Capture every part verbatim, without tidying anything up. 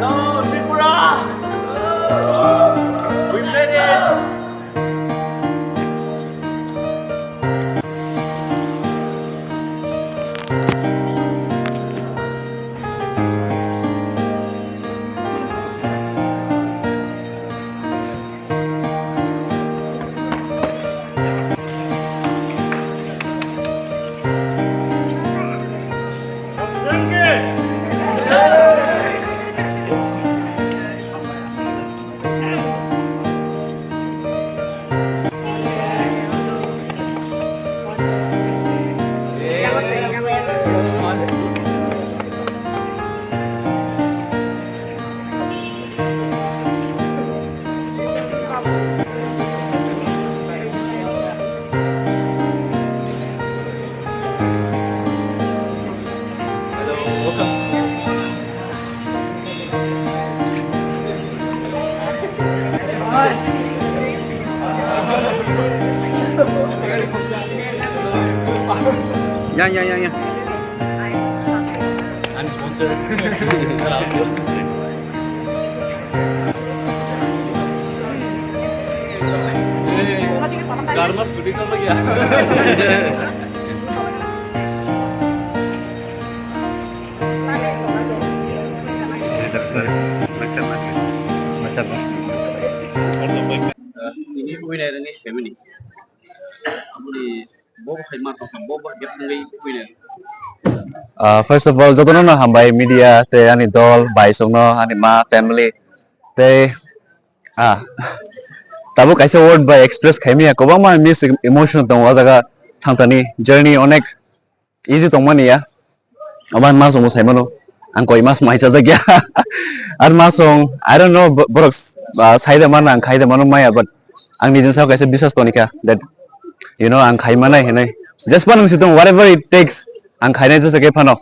Hello, Tripura! We made it! Yang, yang, yang, yang. Ani sponsor. Karma scooty sa gaya. Ini winner ni family. Aboni bo bo khai ma tongkha, bo bo gate thangwi winner. Ah, first of all, jotono no hambai media tei ani dol, bai songno, ani ma, family tei, ah, tabuk kaisa word bai express khaimaya, kwbangma mixed emotion tongo o jaga thangtani journey onek easy tongmani ya. Obo ang masong bo saimano. Ang koi mas mai chajak ya. Ar masong, I don't know, bo-, borok, ah, saida mano, ang khaida mano maya, but ang nijin sao kaisa biswas tonikha that, you know, ang khai manai hinwi. Just pa nung si tong, whatever it takes, ang khainai jesa khe phano.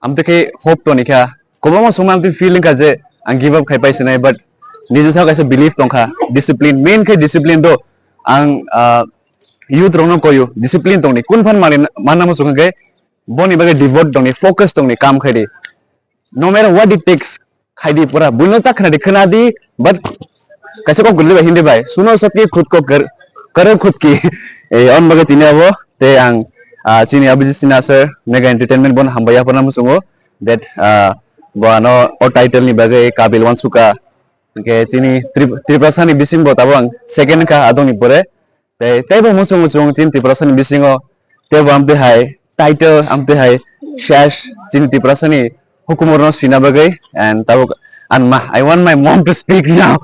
Amtwi khe hope tonikha. Kwbangma songma amtwi feel wngkha je ang give up khai paisinai, but nijin sao kaisa belief tongkha. Discipline, main khe discipline do. Ang, ah, youth rokno koyo, discipline tongni. Kun phan mani, manna muchung khe, boni bagwi devote tongni, focus tongni, kam khaidi. No matter what it takes, khaidi pura. Buino ta khwnadi, khwnadi, but kaisa kok gulli bai Hindi bai. Suno sabki khud ko kar, karo khud ki. Eh, on bagwi tini abo, tei ang, ah, chini Abhijit Sinha sir, Mega Entertainment bon hambai yapharna muchungo. That, ah, bo ano o title ni bagwi kabil wansuka. Hwnkhe chini Trip-, Tripura sani bising bo tabuk ang second kha adongni pore. Tei, teibo muchung muchung chini Tripura sani bisingo teibo amtwi hai title, amtwi hai shesh chini Tripura sani hukumorno swina bagwi, and tabuk anma, I want my mom to speak now.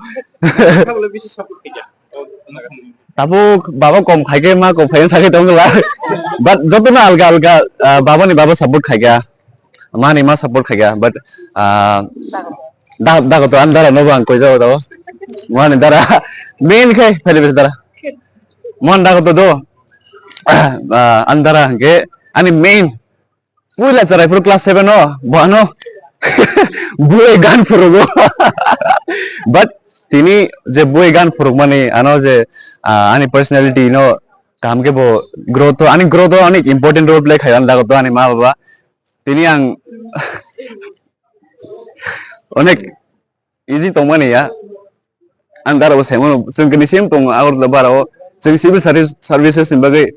Tabuk baba kom khaikhe ma kom khaikhe sakhe tongla. But jotono alga alga, ah, babani baba support khaikha. Mani ma support khaikha, but, ah, da, da ko to andara no bang koi jago to. Mani dara main khe phali bes dara. Mon da ko to do. Ah, andara hwnkhe ani main. Puila charai phuru class seven o, bo ano bui gan phurugo. But tini je bui gan phurukmani ano je, ah, ani personality no kaham khe bo growth o, ani growth o onek important role play khaio ani jaga to ani ma baba. Tini ang onek easy tongmani ya. Ang dara bo saimano, chwng kini same tongo Agartala bara o. Chwng civil service, services ni bagwi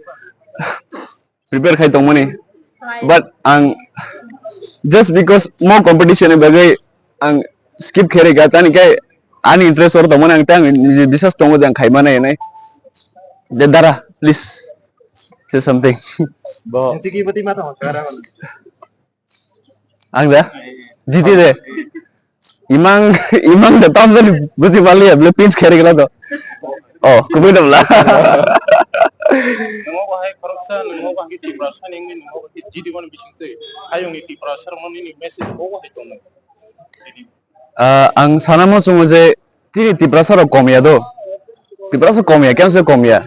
prepare khai tongmani. But ang just because mo competition ni bagwi ang skip khairika, tani khe ani interest oro tongmani, ang tang niji biswas tongo je ang khaimani hinwi. Je dara, please say something. Bo. Tiki bati mata hochara. Ang da? G T de. Imang, imang da tam jani buji mali ya, bele pinch khere gela to. Oh, kubui da bla. Nungo bahai khoroksa, nungo bahai Tiprasa ni wngwi nungo bahai G T one bising twi. Hayung ni Tiprasa rokno nini message bo bahai tongo. Ah, ang sana mo chungo je tini Tiprasa rok kom ya do. Tiprasa kom ya, kemse kom ya.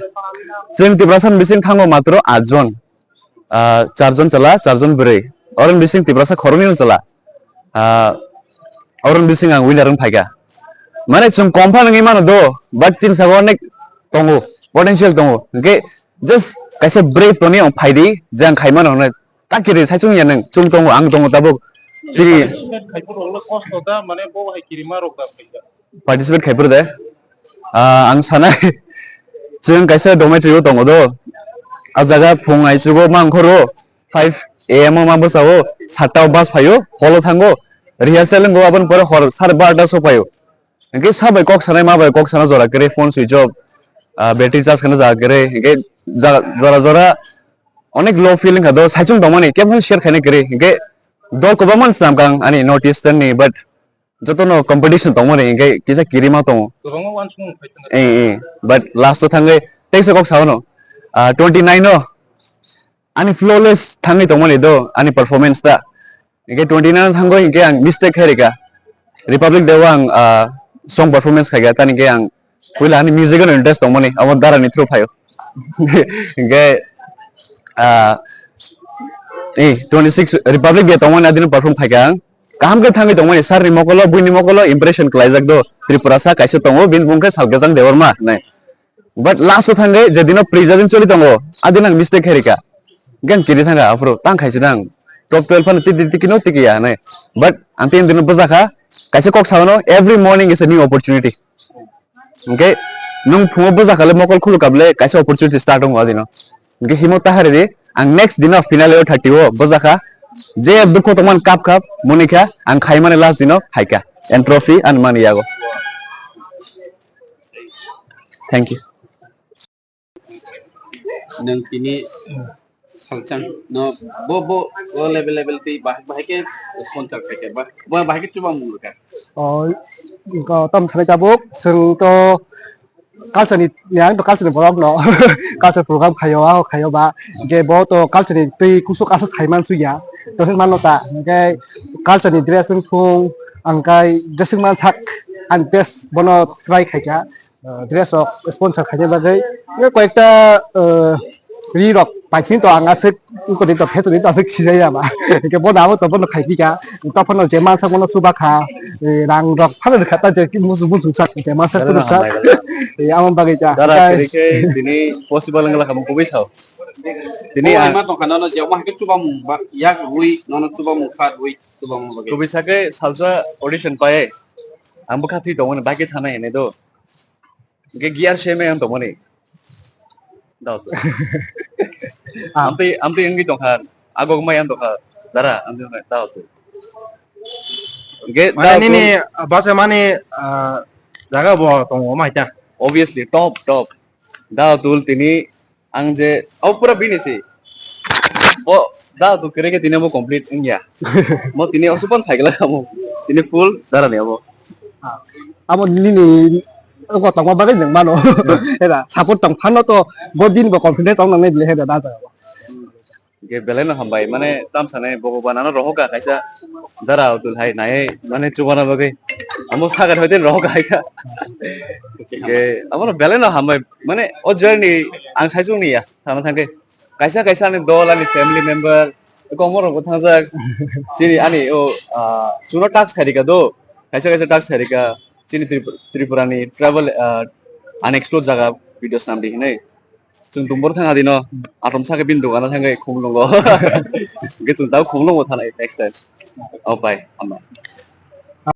Chwng Tiprasa ni bising thango matro atjon. Ah, charjon chwla, charjon bwrwi. Oroni bising Tiprasa khoroknwi no chwla. Ah, oroni bising ang winner wng phaikha. Mane chwng kom phano wngwi mano do, but chini saka onek tongo, potential tongo. Hinkhe just kaisa brave tongwi ang phaidi, je ang khaimano hwnwi. Ta kiri saichung ya nwng, chwng tongo, ang tongo tabuk. Chini Participate khai phuru ulo kosto da, mane bo hai kirima rok da phaikha. Participate khai phuru de. Ah, ang sanai, chwng kaisa dormitory o tongo do. A jaga phung aichugo ma ongkhoro, five A M o ma bwsao, satta o bus phaio, hall o thango, rehearsal wngo, aboni pore hor sare barota so phaio. Hinkhe sa bai kok sanai, ma bai kok sana jora kwrwi, phone switch off, ah, battery charge khana jaga kwrwi, hinkhe jaga jora jora onek low feeling kha do, saichung tongmani, kebo share khaina kwrwi, hinkhe dol kwbangma swnam kang ani North Eastern ni, but jotono competition tongmani, hinkhe kisa kirima tongo. Kwbangma uansukmung phai tongo. Eh, eh, but last o thangwi teisa kok sao no, ah, twenty nine o ani flawless thangwi tongmani do, ani performance ta. Hinkhe twenty nine thangwi hinkhe ang mistake khairika. Republic Day o ang, ah, song performance khaika, tani hinkhe ang puila ani music no interest tongmani, abo dara ni through phaio. Hinkhe, ah, eh, twenty six Republic Day tongmani adino perform khaika ang. Kaham khe thangwi tongmani, sir ni mokolo, buini mokolo impression khlaijak do. Tripurasa kaisa tongo, bini bung khe Salkajang Debbarma hinwi. But last o thangwi je dino pre-judging choli tongo, adino ang mistake khairika. Gan kiri thanga aphuru tang khaisi dang. Top twelve phano titi tiki no tiki ya hinwi. But ang tin dino bwjakha, kaisa kok sao no, every morning is a new opportunity. Hinkhe nwng phungo bwjakha le mokol khulu kable kaisa opportunity start wngo adino. Hinkhe himo tahari di, ang next dino finale o thirty o bwjakha. Je dukho tongmani kap kap, moni kha, ang khaimani last dino khaika. And trophy ang mani yago. Thank you. Nwng tini salchang no bo, bo, bo level, level twi bahai, bahai khe sponsor khai khe ba, bo bahai khe chubamung rwkha. O, ko tam thani tabuk, chwng to culture ni, yang to culture ni borok no, culture program khayo, aho khayo ba, je bo to culture ni twi kusuk aswk khai man su ya, to hwn mano ta, hwnkhe culture ni dress wng thung, ang kai dressing man sak, ang best bono try khai kha. Ah, dress rok sponsor khaina bagwi, eh, koyekta, eh, ri rok paithini to ang aswk, kodi to fashion to aswk sijaya ba. Hingke bono abo to bono khai pika. Tophano je mansak mano chuba kha, eh, rang rok phano rwkha ta je musu musu sak je mansak Dara phano sak. Hambai, dara. Eh, amo bagwi ta. Dara Hingke kwrwi khe tini possible wngla kha, mung kubui sao. Tini Bo ang ma tongkha nono je omo hai khe chuba mung ba yak rwi nono chuba mung kha rwi chuba mung bagwi. Kubui sakhe salsa audition paye. Ang bwkha thwi tongmani, bike thanai hinwi do. Hingke gear se mai ang tongmani. Dao to. Ah. Amtwi, amtwi wngwi tongkha. Agok mai ang tongkha. Dara, amtwi wngkha. Dao to. Hingke Mane dao nini, to. Ah, basa mani, ah, jaga bo tongo mai ta. Obviously, top, top. Dao tul tini ang je, abo pura bini si. Bo, da, tu kere ke tini amo complete wngya. Mo tini osupan phaigla kamo. Tini full dara ni abo. Ah, amo nini, abo tongma bagwi nang mano. Hmm. Heda, support tong phano to, bo bini bo confidence tong nangnai bile heda da jaga. Ge belai no hambai, mane tam sanai Bhagwan ano rohoka kaisa dara utul hai nai, mane chubana bagwi. Amo sagar hoite rohoka hai ka. Ge, amo no belai no hambai, mane o journey ang sai chungni ya. Thangna thangkhe kaisa kaisa ani dol, ani family member, kongmo rokbo thangjak. Chini ani o, ah, chuno task khairika do, kaisa kaisa task khairika. chini Trip- Tripura ni travel, ah, unexplored jaga video snam di hinwi. Chwng Dumbur thang adi no, atom sakhe bini dogano thangwi khumlungo. Hwnkhe chwng tao khumlungo thanai next time. Oh, bye. Ama.